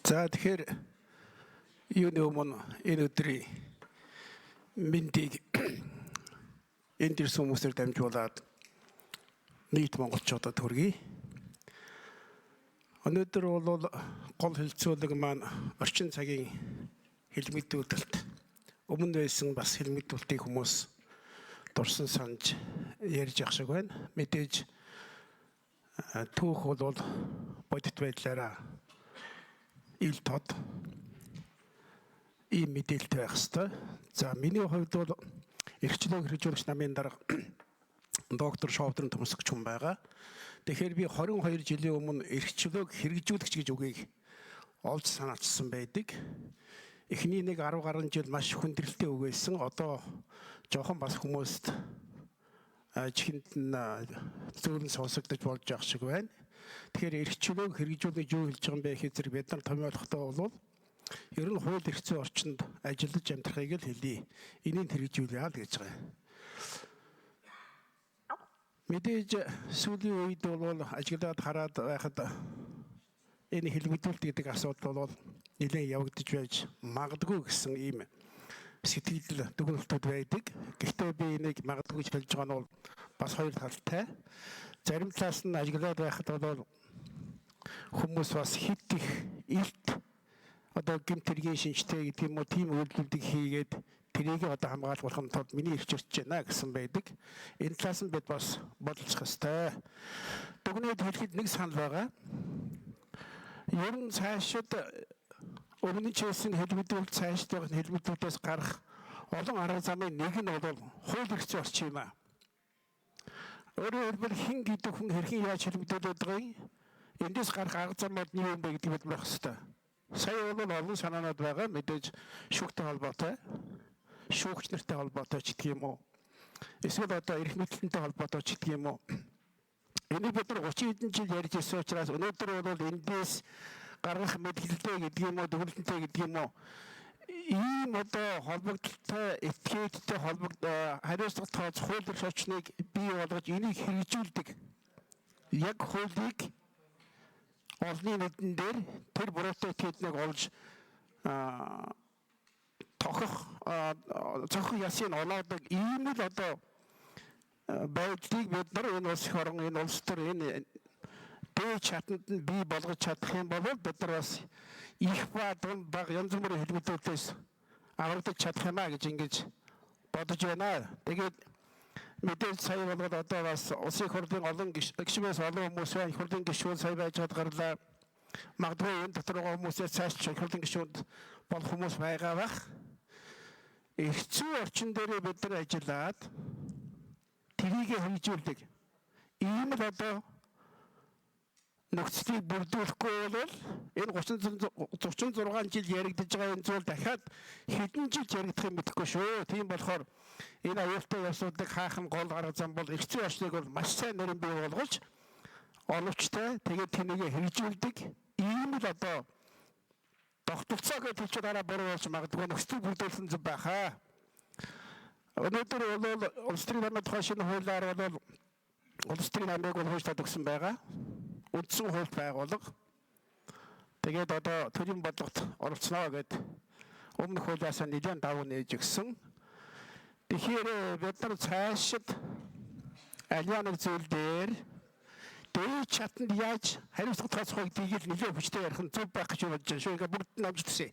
За, тэгэхээр юуны өмнө энэ өдрийн мэндийг энд ирсэн хүмүүсээр дамжуулаад нийт монголчуудад хүргэе. Өнөөдөр бол гол хэлцүүлэг маань орчин цагийн хэлмэгдүүлэлт. Өмнө байсан бас хэлмэгдүүлэлтийг хүмүүс дурсан санаж ярьж явах шиг байна. Мэдээж түүх бол бодит байдлаараа ил тод ийм мэдээлэлтэй байх ёстой. За, миний хувьд бол эрх чөлөөг хэрэгжүүлэгч намын дарга доктор Шовдрон Төмсгч хүн байгаа. Тэгэхээр би 22 жилийн өмнө эрх чөлөөг хэрэгжүүлэгч гэж үгийг олж санаачилсан байдаг. Эхний нэг 10 гаруй жил маш хүндрэлтэй үг байсан. Одоо жоохон бас хүмүүст чихэнд нь зөөлөн сонсогдож болж байгаа шиг байна. Тэгэхээр эрх чөлөөг хэрэгжүүлэх юу хэлж байгаа юм бэ гэхээр зэрэг бид нар томьёолохдоо бол ер нь хууль эрх зүйн орчинд ажиллаж амьдрахыг л хэлье. Энийг хэрэгжүүлье л гэж байгаа юм. Мэдээж сүүлийн үед бол ажиглаад хараад байхад энэ хэлмэгдүүлэлт гэдэг асуудал бол нэлээд явагдаж байж магадгүй гэсэн ийм сэтгэл дүгнэлтүүд байдаг. Гэхдээ би энийг магадгүй гэж хэлж байгаа нь бол бас хоёр талтай. Зарим талаас нь ажиглаад байхад бол хүмүүс бас хэт их илт одоо гэмт хэргийн шинжтэй гэдэг юм уу, тийм үйлдэлүүдийг хийгээд тэрийг одоо хамгаалах тулд миний эрх чирч байна гэсэн байдаг. Энэ талаас нь бид бас бодолцох ёстой. Дүгнээд хэлэхэд нэг санал байгаа. Ер нь цаашид өмнө нь чийсэн хэлбэрүүд, цаашд байгаа хэлбэрүүдээс гарах олон арга замын нэг нь бол хууль эрх зүйн орчин юм аа. Өөрөөр хэлбэл, хэн гэдэг хүн хэрхэн яаж хэлбэгдүүлээд байгаа юм? Эндээс гарах арга замууд нь юу юм бэ гэдгийг бид мэдэх хэрэгтэй. Сая бол олон санаанууд байгаа. Мэдээж шүүхтэй холбоотой, шүүгч нартай холбоотой ч гэх юм уу. Эсвэл одоо эрх мэдэлтэнтэй холбоотой ч гэх юм уу. Энийг бид нар 30 хэдэн жил ярьж ирсэн учраас өнөөдөр бол эндээс гаргах мэдээлэлтэй гэдэг юм уу, дүгнэлттэй гэдэг юм уу, ийм одоо холбогдлолтой, этгээдтэй холбогд хариуцлага тооцох хууль эрх орчныг бий болгож энийг хэрэгжүүлдэг. Яг хуулийг олонний нүдэн дээр тэр буруутай этгээднийг олж тохих цохих ясын олоодог ийм л одоо байдлыг бид нар энэ улс их орон, энэ улс төр, энэ дээд шатанд нь бий болгож чадах юм бол бид нар бас их ба дунд баг янз бүрийн хэлбэлзүүлээс аврагдаж чадах юм а гэж ингэж бодож байна. Тэгээд мэдээж сая болгоод одоо бас улсын их хурлын олон гишүүнээс олон хүмүүс байна. Их хурлын гишүүн сая байж байгаад гарлаа. Магадгүй энэ дотор байгаа хүмүүсээс цааш их хурлын гишүүнд болох хүмүүс байгаа бах. Эрх зүйн орчин дээрээ бид нар ажиллаад тэрийг хэрэгжүүлдэг. Ийм л одоо нөхцөлийг бүрдүүлэхгүй бол энэ 36 жил яригдаж байгаа энэ зүйл дахиад хэдэн жил яригдах юм мэдэхгүй шүү. Тийм болохоор энэ аюултай явцуудыг хаах нь гол арга зам бол эрх зүйн орчныг бол маш сайн нэрэн бий болгож оновчтой, тэгээд тэнийг хэрэгжүүлдэг ийм л одоо тогтолцоо гэж хэлж дараа буруу болж магадгүй нөхцөл бүрдүүлсэн зүг байхаа. Өнөөдөр бол улс төрийн намын тухай шинэ хуулиар бол улс төрийн намыг бол хуульчлаад өгсөн байгаа. Үндсэн хууль байгууллага. Тэгээд одоо төрийн бодлогот оролцсноо гэд өмнөх хуулиасаа нэлээд давуу нээж өгсөн. Тэгэхээр бид нар цаашид аливаа нэг зүйл дээр дээд шатанд яаж хариуцлага тооцох вэ гэдгийг л нэлээд хүчтэй ярих нь зөв байх гэж бодож байна шүү. Ингээ бүгд нь амж төсөө.